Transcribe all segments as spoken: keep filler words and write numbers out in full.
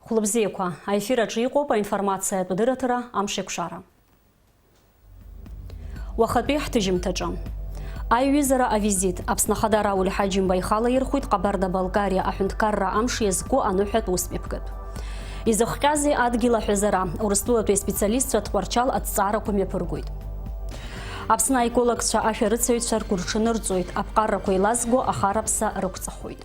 Хәлыбзиақәа, аефир аҿы иҟоуп аинформациатә дырраҭара Амшеикәшара. Уахатәи ҳҭыжьымҭаҿы. Аиҩызара авизит. Аԥсны Ахада Рауль Ҳаџьымба ихала ирхәит Ҟабарда-Балкариа аҳәынҭқарра амш иазку аныҳәатә ус мҩаԥгатә. Изыхҟьазеи адгьыл аҳәазара? Урыстәылатәи аспециалистцәа Тҟәарчал аҭҵаарақәа мҩаԥыргоит. Аԥсны аекологцәа ашәарыцаҩцәа ргәырҽанырҵоит, аԥҟарақәа еилазго ахараԥса рықәҵахоит.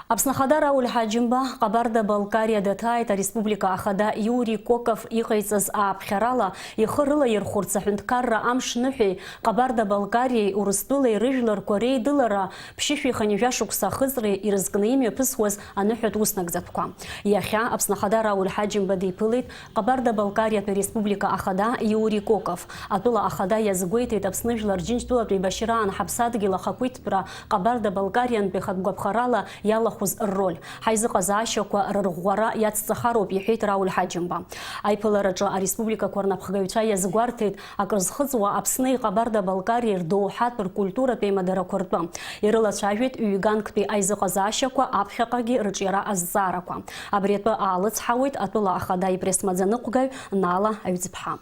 Аԥсны Ахада Рауль Ҳаџьымба Ҟабарда-Балкариа даҭааит. Ареспублика Ахада Иури Коков иҟаиҵаз ааԥхьарала, ихы рылаирхәырц аҳәынҭқарра амш ныҳәеи Ҟабарда-Балкариеи Урыстәылеи рыжәларқәа реидылара ԥшьышәи хынҩажәа шықәса ахыҵреи ирызкны имҩаԥысуаз аныҳәатә уснагӡатәқәа. Иахьа Аԥсны Ахада Рауль Ҳаџьымба диԥылеит Ҟабарда-Балкариатәи Республика Ахада Иури Коков. Атәыла Ахада иазгәеиҭеит Аԥсны Жәлар Џьынџьтәылатә еибашьраан ҳаԥсадгьыл ахақәиҭтәра Ҟабарда-Балкариантәи хатә гәаԥхарала иалахәыз рроль. Ҳаизыҟазаашьақәа рырӷәӷәара иацҵахароуп, иҳәеит Рауль Ҳаџьымба. Аиԥылараҿы ареспубликақәа рнапхгаҩцәа иазгәарҭеит, акрызхыҵуа Аԥсни Ҟабарда-Балкариеи рдоуҳатә, ркультуратә еимадарақәа ртәы. Ирылацәажәеит ҩганктәи аизыҟазаашьақәа, аԥхьаҟагьы рыҿиара азҵаарақәа. Абри атәы аалыцҳауеит атәыла Ахада ипресс-маӡаныҟәгаҩ Нала Аҩӡԥҳа.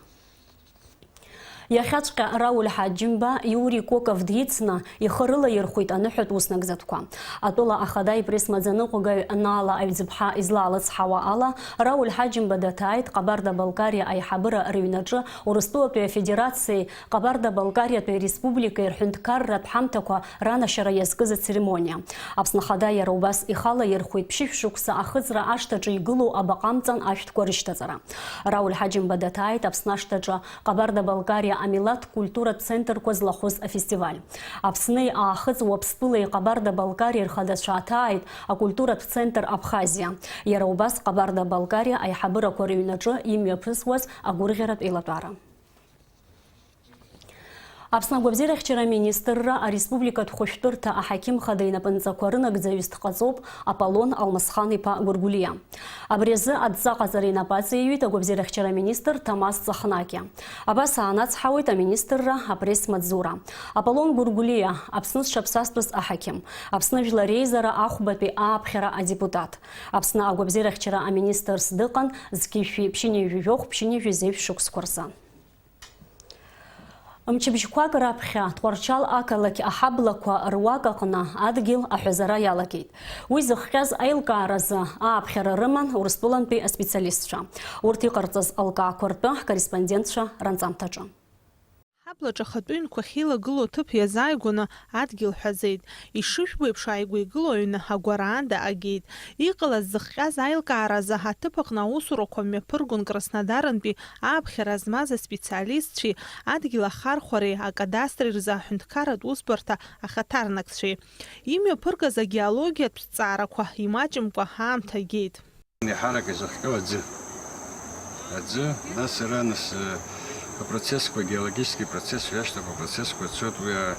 Иахьаҵәҟьа Рауль Ҳаџьымба Иури Коков дицны ихы рылаирхәеит аныҳәатә уснагӡатәқәа. Атәыла Ахада ипресс-маӡаныҟәгаҩ Нала Аҩӡԥҳа излалыцҳауа ала, Рауль Ҳаџьымба даҭааит Ҟабарда-Балкариа аиҳабыра рыҩнаҿы Урыстәылатәи Афедерациеи Ҟабарда-Балкариатәи Ареспубликеи рҳәынҭқарратә ҳамҭақәа ранашьара иазкыз ацеремониа. Аԥсны Ахада иара убас ихала ирхәеит ԥшьышә шықәса ахыҵра ашҭаҿы игылоу абаҟа амҵан ашәҭқәа рышьҭаҵара. Рауль Ҳаџьымба даҭааит Аԥсны ашҭаҿы Ҟабарда-Балкариа амилаҭ культуратә центрқәа злахәыз афестиваль. Аԥсни Аахыҵ Уаԥстәылеи Ҟабарда-Балкариа рхадацәа аҭааит акультуратә центр Абхазиа. Иара убас Ҟабарда-Балкариа аиҳабырақәа рыҩнаҿы имҩаԥысуаз агәырӷьаратә еилатәара. Аԥсны агәабзиарахьчара аминистрра ареспубликатә хәышәтәырҭа аҳақьым хада инапынҵақәа рынагӡаҩыс дҟаҵоуп Аполлон Алмасхан-иԥа Гәыргәлиа. Абри азы адҵа ҟаҵара инапы аҵаиҩит агәабзиарахьчара аминистр Ҭамаз Ҵахнакиа. Абас аанацҳауеит аминистрра апресс-маҵзура. Аполлон Гәыргәлиа, Аԥсны зҽаԥсазтәыз аҳақьым, Аԥсны Жәлар Реизара ахәбатәи ааԥхьара адепутат, Аԥсны агәабзиарахьчара аминистрс дыҟан зқьи жәшәи ԥшьынҩажәи жәохә, ԥшьынҩажәи зеижә шықәсқәа рзы. Мчыбжьқәак раԥхьа Тҟәарчал ақалақь аҳаблақәа руак аҟны адгьыл аҳәазара иалагеит. Уи зыхҟьаз аилкааразы ааԥхьара рыман Урыстәылантәи аспециалистцәа. Урҭ иҟарҵаз алкаақәа ртәы ҳкорреспондентцәа ранҵамҭаҿы. Аҳаблаҿ ахатәы ҩнқәа ахьеилагылоу аҭыԥ иазааигәаны адгьыл ҳәазеит. Ишыжәбо еиԥш, ааигәа игылоу аҩны агәараанда агеит. Иҟалаз зыхҟьаз аилкааразы аҭыԥ аҟны аусурақәа мҩаԥыргон Краснодарантәи ааԥхьара змаз аспециалистцәеи адгьыл ахархәареи акадастри рзы аҳәынҭқарратә усбарҭа ахаҭарнакцәеи. Имҩаԥыргаз агеологиатә ҭҵаарақәа имаҷымкәа аамҭа агеит. Еиҳарак изыхҟьо аӡы. Аӡы, нас ара, нас, э, апроцессқәа, геологический процесс ҳәа иашьҭоуп, апроцессқәа цоит, уи, а,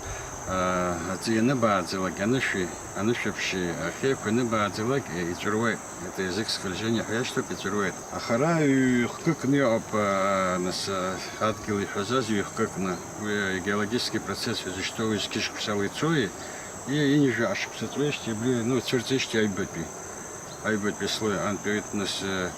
а, аӡы ианыбааӡалак, анышәи, анышәаԥшьи, ахьеиқәа ианыбааӡалак, э, иҵәыруеит. Это язык скольжения ҳәа иашьҭоуп, иҵәыруеит. Аха ара ҩ-хкы кны иҟоуп, а, нас, а, адгьыл иҳәазаз ҩ-хкы кны. Уи агеологический процесс ҳәа зышьҭоу уи зқьи шықәсала ицои, и-, ҩынҩажәа ашықәса ҵуеижьҭеи абри, ну, цәырҵижьҭеи аҩбатәи. Аҩбатәи слой антәаҩит, нас, э,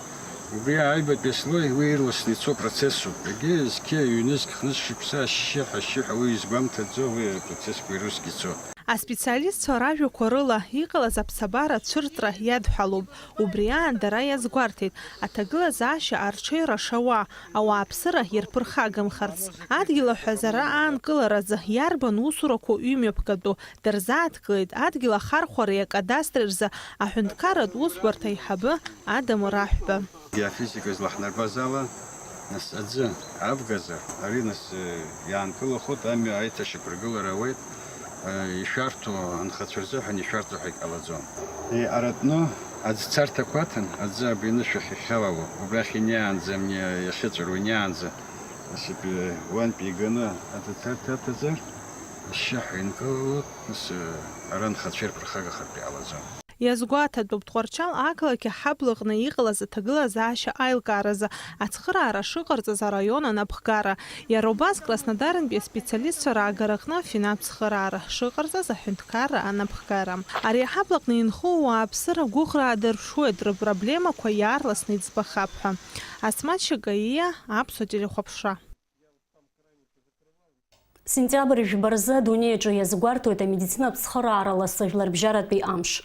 убри аҩбатәи слой уи ирласны ицо процессуп. Егьи зқьи ҩнызқь, хнызқь шықәса ашьшьыҳәа, ашьшьыҳәа уи изгәамҭаӡо, уи апроцессқәа ируск ицо. Аспециалистцәа ражәақәа рыла, иҟалаз аԥсабара ацәырҵра иадҳәалоуп. Убри аан дара иазгәарҭеит аҭагылазаашьа арҽеира шауа, ауааԥсыра иарԥырхагамхарц. Адгьыл аҳәазара аанкыларазы иарбан усурақәоу имҩаԥгатәу, дырзааҭгылеит адгьыл ахархәареи акадастри рзы аҳәынҭқарратә усбарҭа аиҳабы Адамыр Аҳәба. Геофизика излаҳнарбаз ала, нас аӡы авгазар, ари нас, э, иаанкылахоит, амҩа аиҭашьақәыргылара ауеит, э, ишәарҭоу анхацәа рзыҳәан ишәарҭоу ҳәагь ҟалаӡом. Еиҟаратәны аӡцарҭақәа аҭан, аӡы абри анышә ахь иахьалало, убрахь иниаанӡа, амни иахьыҵәыруа иниаанӡа, нас итәи уантәи иганы аӡцарҭа аҭазар, ашьшьыҳәа инкылалоит, нас, э, ара анхацәа ирԥырхагахартә иҟалаӡом. Иазгәаҭатәуп Тҟәарчал ақалақь аҳаблаҟны иҟалаз аҭагылазаашьа аилкааразы ацхыраара шыҟарҵаз араион анапхгара. Иара убас Краснодартәи аспециалистцәа раагараҟны афинанстә цхыраара шыҟарҵаз аҳәынҭқарра анапхгара. Ари аҳаблаҟны инхо ауааԥсыра гәыӷра аадырԥшуеит, рыпроблемақәа иаарласны иӡбахап ҳәа. Асмаҭ Шьакаиа, Аԥсуа телехәаԥшра. Сентиабр жәба рзы адунеи аҿы иазгәарҭоит амедицинатә цхыраара ласы жәларбжьаратәи амш.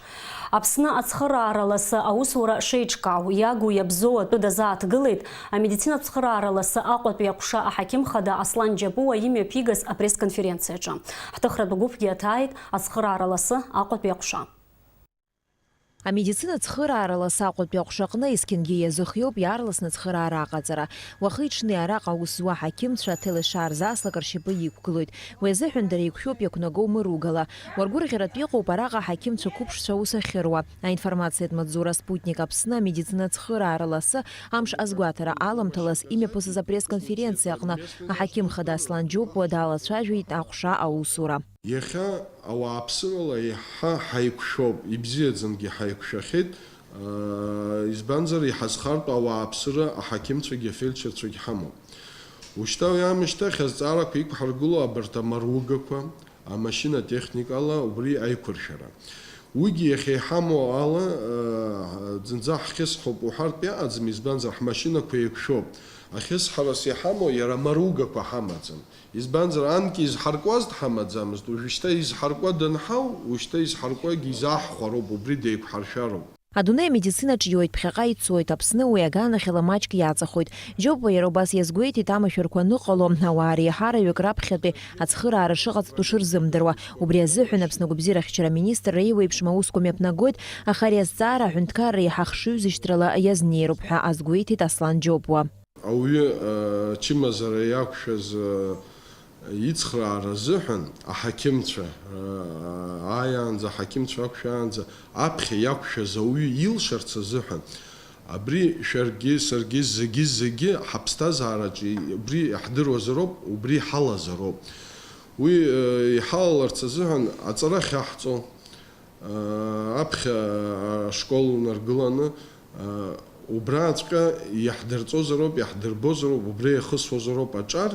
Аԥсны ацхыраара ласы аусура шеиҿкаау, иагу иабзоу атәы дазааҭгылеит амедицинатә цхыраара ласы Аҟәатәи аҟәша аҳақьым хада Аслан Џьапуа имҩаԥигаз апресс-конференциаҿы. Ҳҭыхратә гәыԥгьы аҭааит ацхыраара ласы Аҟәатәи аҟәша. Амедицина цхыраара ласы Аҟәатәи аҟәшаҟны есқьынгьы иазыхиоуп иаарласны ацхыраара аҟаҵара. Уахи-ҽни араҟа аус зуа аҳақьымцәа аҭелешаар зааслак ршьапы иқәгылоит. Уи азыҳәан дара еиқәшәоуп иақәнаго мыругала. Уаргәырӷьаратә иҟоуп араҟа аҳақьымцәа қәыԥшцәа аус ахьыруа. Аинформациатә маҵзура Спутник Аԥсны амедицина цхыраара ласы амш азгәаҭара аламҭалаз имҩаԥысыз апресс-конференциа аҟны аҳақьым хада Аслан Џьопуа далацәажәеит аҟәша аусура. Иахьа ауааԥсырала еиҳа ҳаиқәшәоуп, ибзиаӡангьы ҳаиқәшәахьеит, аа, избанзар, иҳазхартә ауааԥсыра аҳақьымцәагьы афельдшерцәагьы ҳамоуп. Ушьҭа уи аамышьҭахь азҵаарақәа иқәҳаргыло абарҭ амаругақәа, амашьына техникала убри аиқәыршәара. Уигьы иахьа иҳамоу ала, аа, зынӡа ҳхьысҳауп уҳәартә иаҟаӡам, избанзар, ҳмашьынақәа еиқәшәоуп. Ахьысҳарас иҳамоу иара амаругақәа ҳамаӡам. Избанзар, анкьа изҳаркуаз дҳамаӡамызт, уажәшьҭа изҳаркуа данҳау, ушьҭа изҳаркуагьы изаҳхәароуп, убри деиқәҳаршәароуп. Адунеи амедицина ҿиоит, ԥхьаҟа ицоит, Аԥсны уи аганахьала маҷк иаҵахоит. Џьопуа иара убас иазгәеиҭеит амашәырқәа аныҟало, ауаа реиҳараҩык раԥхьатәи ацхыраара шыҟаҵатәу шырзымдыруа. Убри азыҳәан Аԥсны агәабзиарахьчара аминистрра еиуеиԥшым аусқәа мҩаԥнагоит, аха ари азҵаара аҳәынҭқарра еиҳа хшыҩзышьҭрала иазнеироуп ҳәа азгәеиҭеит Аслан Џьопуа. Ауаҩы, э, ачымазара иақәшәаз, э, ицхраара азыҳәан аҳақьымцәа, э, ааиаанӡа, аҳақьымцәа ақәшәаанӡа аԥхьа иақәшәаз ауаҩы илшарц азыҳәан, абри шәаргьы, саргьы, зегьы-зегьы ҳаԥсҭазаараҿы убри иаҳдыруазароуп, убри иҳалазароуп. Уи, э, иҳалаларц азыҳәан аҵара ахьаҳҵо, Аԥхьа ашкол унаргыланы, убрааҵәҟьа иаҳдырҵозароуп, иаҳдырбозароуп, убра иахысуазароуп аҿар.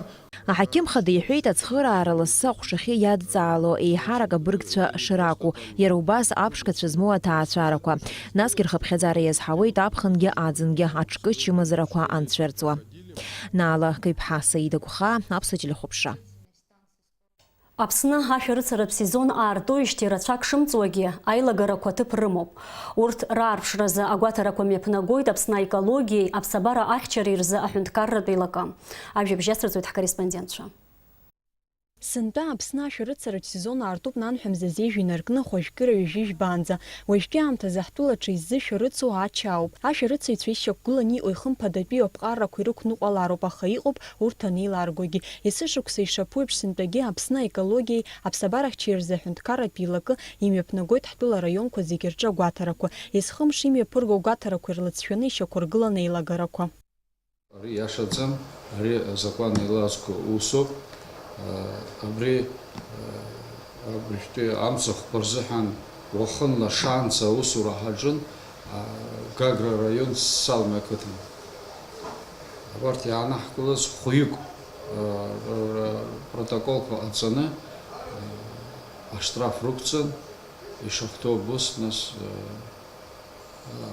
Аҳақьым хада иҳәеит, ацхыраара лассы аҟәшахьы иадҵаало еиҳарак абыргцәа шракәу, иара убас аԥшқацәа змоу аҭаацәарақәа. Насгьы рхыԥхьаӡара иазҳауеит аԥхынгьы аӡынгьы аҿкы чымазарақәа анцәырҵуа. Наала Кеиԥҳа, Саида Гәхаа, Аԥсуа телехәаԥшра. Аԥсны ашәарыцаратә сезон аартуижьҭеи рацәак шымҵуагьы, аилагарақәа ҭыԥ рымоуп. Урҭ раарԥшразы агәаҭарақәа мҩаԥнагоит Аԥсны аекологиеи аԥсабара ахьчареи рзы аҳәынҭқарратә еилакы. Ажәабжь ацырҵоит ҳкорреспондентцәа. Сынтәа Аԥсны ашәарыцаратә сезон аартуп нанҳәа мзазеижә инаркны хәажәкыра ҩажәи жәбаанӡа. Уажәтәи аамҭазы ҳтәылаҿы иззышәарыцо ача ауп. Ашәарыцаҩцәа ишьақәгыланы иҟоу ихымԥадатәиу аԥҟарақәа ирықәныҟәалароуп, аха иҟоуп урҭ анеиларгогьы. Есышықәса ишаԥу еиԥш, сынтәагьы Аԥсны аекологиеи аԥсабарахьчеи рзы аҳәынҭқарратә еилакы имҩаԥнагоит ҳтәыла араионқәа зегьы рҿы агәаҭарақәа. Есхымш имҩаԥырго агәаҭарақәа ирлыҵшәаны ишьақәыргылан еилагарақәа. Ари иашаӡам, ари азакәан еилазго усуп. Абри, абрижәтәи амцахәқәа рзыҳәан уахынла шаанӡа аусура ҳаҿын, Гагра араион Салмеи ақыҭан. Абарҭ иаанаҳкылаз хәҩык, рпротоколқәа ҟаҵаны, аштраф рықәҵан, ишахәҭоу убыс, нас,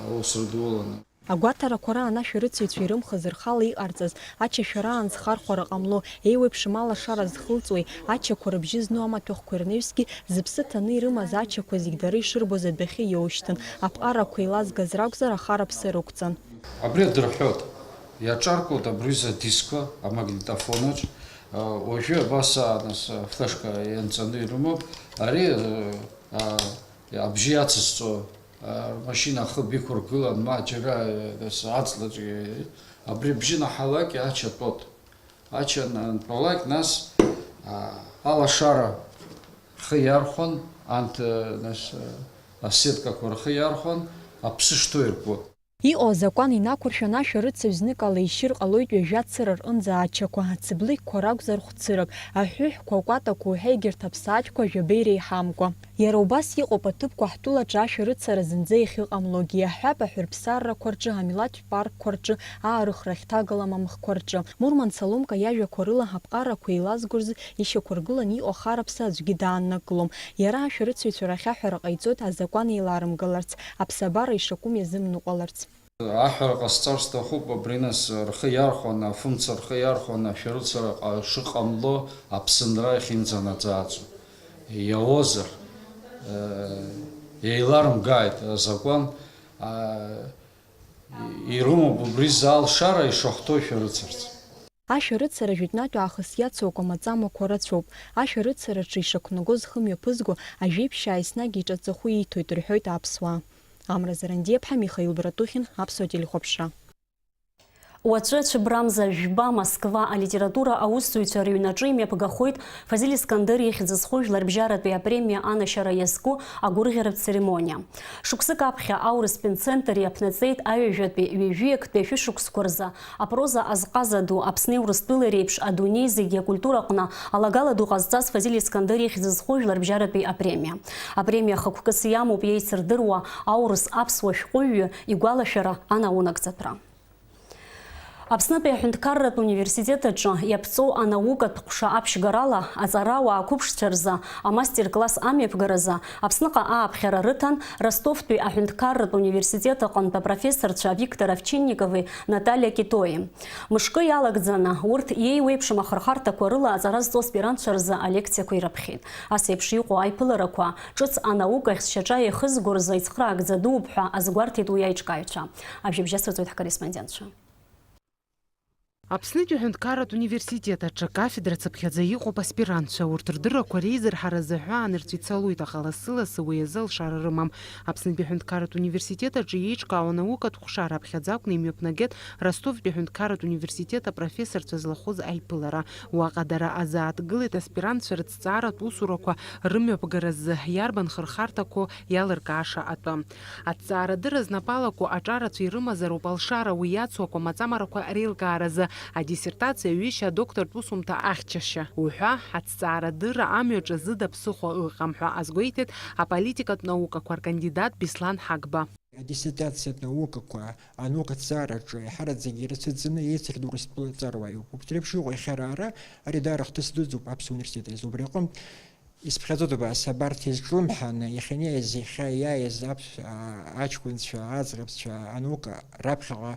аус рыдуланы. Агәаҭарақәа раан ашәарыцаҩцәа ирымхыз рхала иҟарҵаз ачашәараан зхархәара ҟамло, еиуеиԥшым алашара зхылҵуеи, ачақәа рыбжьы зну амаҭәахәқәеи рнаҩсгьы зыԥсы ҭаны ирымаз ачақәа зегь дара ишырбоз адәахьы иоушьҭын, аԥҟарақәа еилазгаз ракәзар, ахара-ԥсы рықәҵан. Абри адырҳәот, иаҿаркуеит абри задискқәа амагнитофонаҿ, уажәы абас, нас, афлешка ианҵаны ирымоуп, ари, абжьы иацызҵо Рмашьына ахыб иқәыргылан, ма џьара, нас, аҵлаҿ, абри абжьы наҳалак, ача тәот. Ача ан-, антәалак, нас, а, алашара рхы иархәан, анҭ, нас, а, асеткақәа рхы иархәан, аԥсы шҭоу ирбон. Иҟоу азакәан инақәыршәаны ашәарыцаҩ зныкала ишьыр ҟалоит ҩажәа цыра рҟынӡа ачақәа, ацыблыкьқәа ракәзар хәцырак, аҳәыҳәқәа, акәатақәа уҳәа егьырҭ аԥсаатәқәа жәаба иреиҳамкәа. Иара убас иҟоуп аҭыԥқәа ҳтәылаҿы ашәарыцара зынӡа иахьыҟамлогьы, иаҳҳәап, аҳәырԥсаррақәа рҿы, амилаҭтә паркқәа рҿы, аарыхра ахьҭагалам амхқәа рҿы. Мурман Салумка иажәақәа рыла ҳаԥҟарақәа еилазго рзы ишьақәыргыланы иҟоу ахараԥсы аӡәгьы дааннакылом. Иара ашәарыцаҩцәа рахь аҳәара ҟаиҵоит азакәан еиларымгаларц, аԥсабара ишакәым иазымныҟәаларц. Аҳәара ҟасҵар сҭахуп, абри нас рхы иархәаны, афымца рхы иархәаны ашәарыцара ҟа-, шыҟамло Аԥсынра иахьынӡанаӡааӡо. Иауазар, э, еиларымгааит азакәан, а, ирымоуп убри заа алшара ишахәҭоу шәарыцарц. Ашәарыцара жәытәнатә аахыс иацу акәамаҵамақәа рацәоуп. Ашәарыцараҿы ишақәнагоз хымҩаԥызго ажәеиԥшьаа еснагь иҿаҵахәы ииҭоит, рҳәоит аԥсуаа. Амра Зарандиаԥҳа, Михаил Братухин, Аԥсуа телехәаԥшра. Уаҵәы ацәыбрамза жәба Москва алитература аусзуҩцәа рыҩнаҿы имҩаԥгахоит Фазиль Искандер ихьӡ зху жәларбжьаратәи апремиа анашьара иазку агәырӷьаратә церемониа. Шықәсык аԥхьа аурыстәи центр иаԥнаҵеит аҩажәатәи ҩажәи актәи ашәышықәсқәа рзы апроза азҟаза ду Аԥсни Урыстәылеи реиԥш адунеи зегьы акультура аҟны алагала ду ҟазҵаз Фазиль Искандер ихьӡ зху жәларбжьаратәи апремиа. Апремиа хықәкыс иамоуп иеицырдыруа аурыс аԥсуа шәҟәыҩҩы игәалашәара анаунагӡатәра. Аԥснытәи аҳәынҭқарратә университет аҿы иаԥҵоу анаукатә ҟәша аԥшьгарала аҵарауаа ақәыԥшцәа рзы амастер-класс амҩаԥгаразы Аԥсныҟа ааԥхьара рыҭан Ростовтәи аҳәынҭқарратә университет аҟынтә апрофессорцәа Виктор Овчинникови Наталиа Китои. Мышкы иалагӡаны урҭ иеиуеиԥшым ахырхарҭақәа рыла аҵара зҵо аспирантцәа рзы алекциақәа ирыԥхьеит. Ас еиԥш иҟоу аиԥыларақәа ҿыц анаукахь зшьаҿа еихызго рзы ицхраагӡа дууп ҳәа азгәарҭеит уи аиҿкааҩцәа. Ажәабжь ацырҵоит ҳкорреспондентцәа. Аԥснытәи аҳәынҭқарратә университет аҿы кафедра цыԥхьаӡа иҟоуп аспирантцәа. Урҭ рдыррақәа реизырҳара азы аҳәаанырцә ицалоит, аха лассы-лассы уи азы алшара рымам. Аԥснытәи аҳәынҭқарратә университет аҿы еиҿкаау анаукатә ҟәша раԥхьаӡа акәны имҩаԥнагеит Ростовтәи аҳәынҭқарратә университет апрофессорцәа злахәыз аиԥылара. Уаҟа дара азааҭгылеит аспирантцәа рыҭҵааратә усурақәа рымҩаԥгаразы иарбан хырхарҭақәоу иалыркааша атәы. Аҭҵаарадырра знапы алаку аҿарацәа ирымазароуп алшара уи иацу акәамаҵамарақәа реилкааразы, адиссертациа ҩышьа, адоктортә усумҭа ахьчашьа уҳәа, аҭҵаарадырра амҩаҿы зыда ԥсыхәа ыҟам ҳәа азгәеиҭеит аполитикатә наукақәа ркандидат Беслан Ҳагба. Адиссертациатә наукақәа анаукаҭҵаараҿы еиҳараӡак ирацәаӡаны еицырдыруа урыстәыла аҵарауаа иоуп. Урҭ реиԥш иҟоу иахьа раара, ари даара хҭыс дуӡӡоуп Аԥсуа университет азы. Убри аҟынтә исԥхьаӡоит убас, абарҭ изҿлымҳаны, иахьанеиз, иахьа иааиз аԥ-, а, аҷкәынцәа, аӡӷабцәа, анаука раԥхьаҟа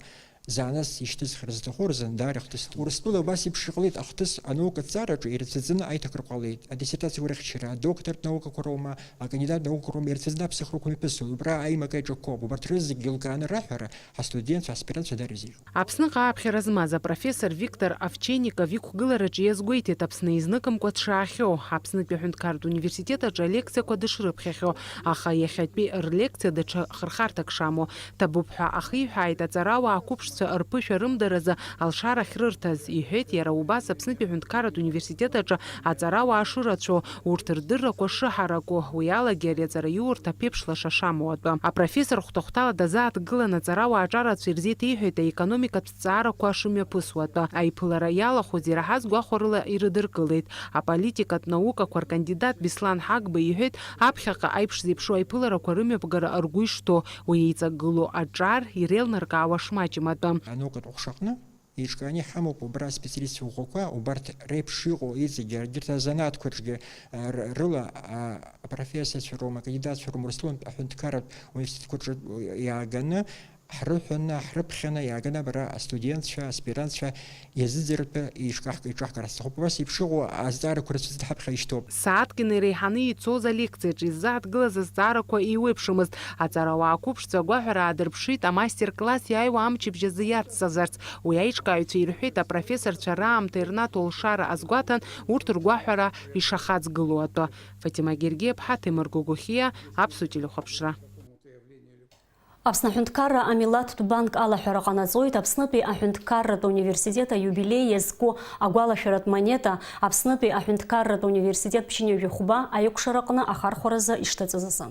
занас ишьҭызхра зҭаху рзын даара ихҭыс ду. Урыстәыла убас еиԥш иҟалеит, ахҭыс анаукаҭҵаараҿы ирацәаӡаны аиҭакра ҟалеит. Адиссертациа урыхьчара, адоктортә наукақәа роума, акандидаттә наукақәа роума ирацәаӡаны аԥсыхәрақәа мҩаԥысуеит. Убра аимак аиҿакқәоуп. Убарҭ рызегьы еилкааны раҳәара ҳастудентцәа, ҳаспирантцәа дара ирзеиӷьуп. Аԥсныҟа ааԥхьара змаз апрофессор Виктор Овчинников иқәгылараҿы иазгәеиҭеит Аԥсны изныкымкәа дшаахьоу, Аԥснытәи аҳәынҭқарратә университет аҿы алекциақәа дышрыԥхьахьоу, аха иахьатәи рлекциа даҽа хырхарҭак шамоу. Ҭабуп ҳәа ахиҳәааит аҵарауаа ақәыԥшцәа рԥышәа рымдаразы алшара ахьрырҭаз, иҳәеит иара убас Аԥснытәи аҳәынҭқарратә университет аҿы аҵарауаа шырацәоу, урҭ рдыррақәа шыҳараку, уи алагьы ари аҵараиурҭа ԥеиԥш лаша шамоу атәы. Апрофессор хәҭа-хәҭала дазааҭгылан аҵарауаа аҿарацәа ирзеиҭеиҳәеит аекономикатә ҭҵаарақәа шымҩаԥысуа атәы. Аиԥылара иалахәыз ираҳаз гәахәарыла ирыдыркылеит. Аполитикатә наукақәа ркандидат Беслан Ҳагба иҳәеит, аԥхьаҟа аиԥш зеиԥшу аиԥыларақәа рымҩаԥгара ргәы ишҭоу, уи еиҵагылоу аҿар иреилнаркаауа шмаҷым атәы. Анаукатә ҟәшаҟны еиҿкааны иҳамоуп убра аспециалистцәа ӷәӷәақәа, убарҭ реиԥш иҟоу иҵегьы, егьырҭ азанааҭқәа рҿгьы, а, р-, рыла, а, апрофессорцәа роума, акандидатцәа роума, Урыстәылантә аҳәынҭқарратә университетқәа рҿы иааганы, ҳрыҳәаны, ҳрыԥхьаны, иааганы абра астудентцәа, аспирантцәа иазыӡырҩтәы еиҿкаҳк-, еиҿаҳкаар сҭахуп. Убас еиԥш иҟоу азҵаарақәа рацәаӡаны ҳаԥхьа ишьҭоуп. Сааҭк инеиреиҳаны ицоз алекциаҿы иззааҭгылаз азҵаарақәа еиуеиԥшымызт. Аҵарауаа ақәыԥшцәа агәаҳәара аадырԥшит амастер-класс иааиуа амчыбжь азы иацҵазарц. Уи аиҿкааҩцәа ирҳәеит, апрофессорцәа раамҭа ирнаҭо алшара азгәаҭан, урҭ ргәаҳәара ишахаҵгылоу атәы. Фатима Гергиаԥҳа, Ҭемыр Гогохиа, Аԥсуа телехәаԥшра. Аԥсны аҳәынҭқарра амилаҭтә банк алаҳәара ҟанаҵоит Аԥснытәи аҳәынҭқарратә университет аиубилеи иазку агәалашәаратә монета Аԥснытәи аҳәынҭқарратә университет ԥшьынҩажәи хәба аикәшараҟны ахархәаразы ишҭаҵыз азы.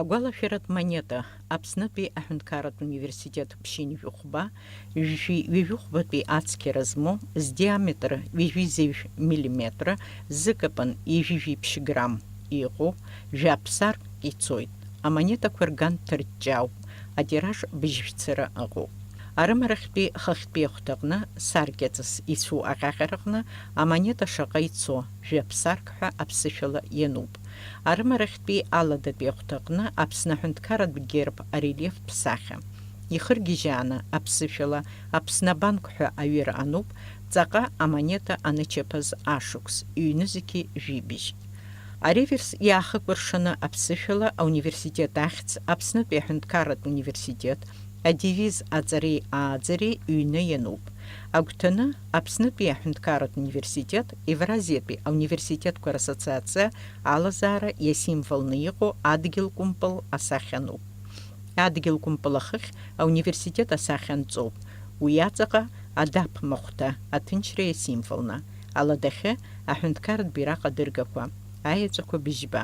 Агәалашәаратә монета, Аԥснытәи аҳәынҭқарратә университет ԥшьынҩажәи хәба, ҩажәи ҩажәи хәбатәи ацқьара змоу, здиаметр ҩажәи зеижә миллиметр, зыкапан ҩажәи жәиԥшь грамм иҟоу, жәаԥсарк ицоит. Амонетақәа рган ҭырҷҷаауп, атираж быжьшәцара ыҟоуп. Арымарахьтәи хыхьтәи ахәҭаҟны, саркьаҵас ицәу аҟьаҟьараҟны, амонета шаҟа ицо, жәаԥсарк ҳәа аԥсышәала иануп. Арымарахьтәи аладатәи ахәҭаҟны Аԥсны аҳәынҭқарратә герб арельефтә сахьа. Ихыргьежьааны аԥсышәала Аԥсны абанк ҳәа аҩыра ануп, ҵаҟа амонета анычаԥаз ашықәс, ҩнызқьи жәибжь. Ареверс иаахыкәыршаны аԥсышәала ауниверситет ахьӡ Аԥснытәи аҳәынҭқарратә университет, адевиз аҵареи ааӡареи ҩны иануп. Агәҭаны Аԥснытәи аҳәынҭқарратә университет, Евразиатәи ауниверситетқәа рассоциациа алазаара иасимволны иҟоу адгьыл кәымпыл асахьа ануп. Адгьыл кәымпыл ахыхь ауниверситет асахьа анҵоуп. Уи аҵаҟа адаԥ махәҭа, аҭынчра иасимволны, аладахьы аҳәынҭқарратә бираҟ адыргақәа, аеҵәақәа быжьба.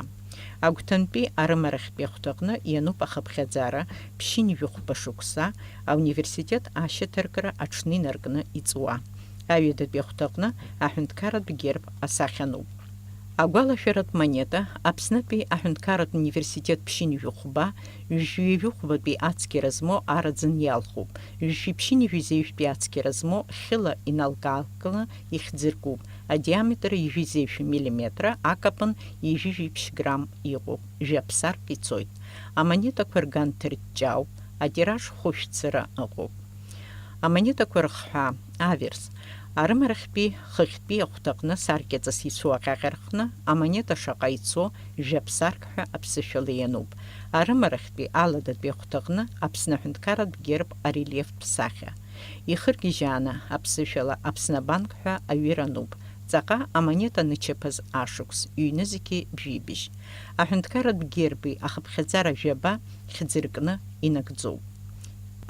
Агәҭантәи арымарахьтәи ахәҭаҟны иануп ахыԥхьаӡара, ԥшьынҩажәи хәба шықәса ауниверситет ашьаҭаркра аҽны инаркны иҵуа. Аҩадатәи ахәҭаҟны аҳәынҭқарратә герб асахьа ануп. Агәалашәаратә монета, Аԥснытәи аҳәынҭқарратә университет ԥшьынҩажәи хәба, ҩажәи ҩажәи хәбатәи ацқьара змоу араӡын иалхуп, ҩажәи ԥшьынҩажәи зеижәтәи ацқьара змоу хьыла иналкаалкны ихьӡыркуп, адиаметр ҩажәи зеижә миллиметр, акапан ҩажәи жәиԥшь грамм иҟоуп, жәаԥсарк ицоит. Амонетақәа рган ҭырҷҷаауп, атираж хәышәцара ыҟоуп. Амонетақәа рыхҳәаа, аверс. Арымарахьтәи хыхьтәи ахәҭаҟны саркьаҵас ицәу аҟьаҟьа рҟны амонета шаҟа ицо, жәаԥсарк ҳәа аԥсышәала иануп. Арымарахьтәи аладатәи ахәҭаҟны Аԥсны аҳәынҭқарратә герб арельефтә сахьа. Ихыргьежьааны аԥсышәала Аԥсны абанк ҳәа аҩыра ануп. Ҵаҟа амонета анычаԥаз ашықәс, ҩнызқьи бжьибжь. Аҳәынҭқарратә герби ахыԥхьаӡара жәаба хьӡыркны инагӡоуп.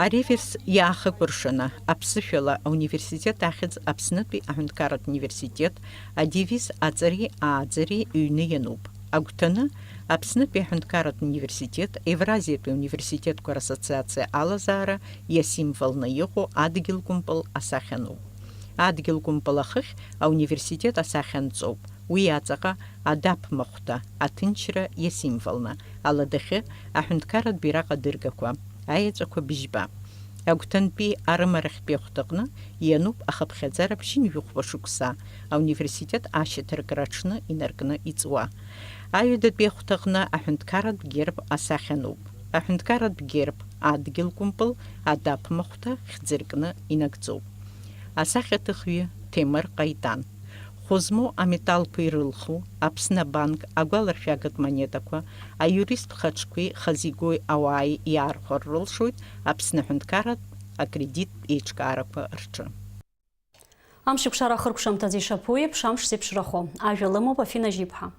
Ареверс иаахыкәыршаны аԥсышәала ауниверситет ахьӡ Аԥснытәи аҳәынҭқарратә университет, адевиз аҵареи ааӡареи ҩны иануп. Агәҭаны Аԥснытәи аҳәынҭқарратә университет, Евразиатәи ауниверситетқәа рассоциациа алазаара иасимволны иҟоу адгьыл кәымпыл асахьа ануп. Адгьыл кәымпыл ахыхь ауниверситет асахьа анҵоуп. Уи аҵаҟа адаԥ махәҭа, аҭынчра иасимволны, аладахьы аҳәынҭқарратә бираҟ адыргақәа, аеҵәақәа быжьба. Агәҭантәи арымарахьтәи ахәҭаҟны иануп ахыԥхьаӡара ԥшьынҩажәи хәба шықәса ауниверситет ашьаҭаркра аҽны инаркны иҵуа. Аҩадатәи ахәҭаҟны аҳәынҭқарратә герб асахьа ануп. Аҳәынҭқарратә герб адгьыл кәымпыл адаԥ махәҭа хьӡыркны инагӡоуп. Асахьаҭыхҩы Ҭемыр Ҟаитан. Хәы змоу аметалқәа ирылху Аԥсны абанк агәаларшәагатә монетақәа аиуристтә хаҿқәеи хазигои ауааи иаархәар рылшоит Аԥсны аҳәынҭқарратә акредиттә еиҿкаарақәа рҿы. Амшеикәшара ахыркәшамҭазы ишаԥу еиԥш, амш зеиԥшрахо. Ажәа лымоуп Афина Жьиԥҳа.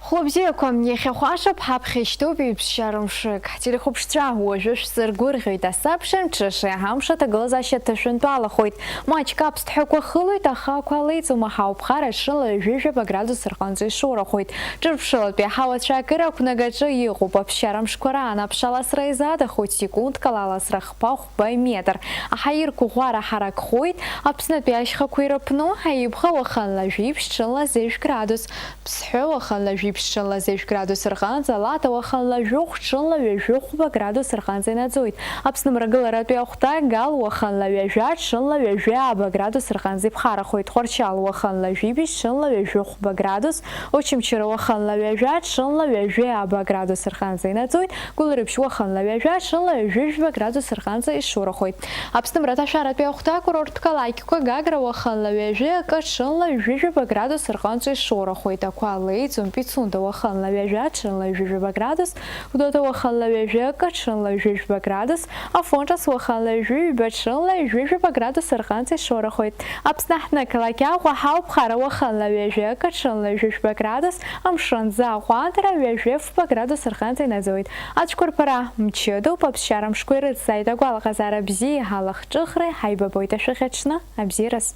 Хәлыбзиақәа, иахьа хәаша ҳаԥхьа ишьҭоуп еиԥшьара мшык. Ҳтелехәаԥшцәа, уажәы шәсыргәырӷьоит, асабша мҽышеи ҳамш аҭагылазаашьа ҭышәынтәалахоит. Маҷк аԥсҭҳәақәа хылоит, аха ақәа леиҵома, ҳауԥхара ҽынла ҩажәижәаба градус рҟынӡа ишоурахоит. Ҿырԥшылатәи аҳауацәа акыр ақәнагаҿы иҟоуп. Аԥсшьара мшқәа раан аԥшаласра изаадахоит, секундк ала аласра хԥа-хәба метр. Аҳаирқәа ӷәӷәара ҳаракхоит. Аԥснытәи ашьхақәа ирыԥну, Аиԥха уахынла жәиԥшь, ҽынла зеижә градус. Ԥсҳәы уахынла жәиԥшь, ҽынла зеижә градус рҟынӡа, Лаҭа уахынла жәохә, ҽынла ҩажәи хәба градус рҟынӡа инаӡоит. Аԥсны мрагыларатәи ахәҭа Гал уахынла ҩажәа, ҽынла ҩажәи ааба градус рҟынӡа иԥхарахоит. Тҟәарчал уахынла жәибжь, ҽынла ҩажәи хәба градус, Очамчыра уахынла ҩажәа, ҽынла ҩажәи ааба градус рҟынӡа инаӡоит. Гәылрыԥшь уахынла ҩажәа, ҽынла ҩажәи жәба градус рҟынӡа ишоурахоит. Аԥсны мраҭашәаратәи ахәҭа акурорттә қалақьқәа Гагра уахынла ҩажәи акы, ҽынла ҩажәи жәаба градус рҟынӡа ишоурахоит. Ақәа леиӡом Пицунда Уахынла ҩажәа, ҽынла ҩажәижәаба градус, Гәдоуҭа уахынла ҩажәа, ҽынла ҩажәижәаба градус, Афон Ҿыц уахынла ҩажәи ҩба, ҽынла ҩажәижәаба градус рҟынӡа ишоурахоит. Аԥсны ҳнықалақь Аҟәа ҳауп, Хара уахынла ҩажәа, ҽынла ҩажәижәаба градус, амшын аӡы аҟәандара ҩажәи фба градус рҟынӡа инаӡоит. Ацәқәырԥара мчыдоуп, аԥсшьара мшқәа ирыцзааит агәалаҟазаара бзиеи ҳалахҿыхреи, ҳаибабоит ашәахьаҽны, абзиараз.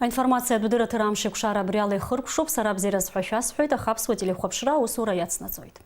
Аинформациатә дырраҭара амш еиқәшара абри ала ихыркәшоуп, сара абзиараз ҳәа шәасҳәоит, аха аԥсуа телехәаԥшра аусура иацнаҵоит.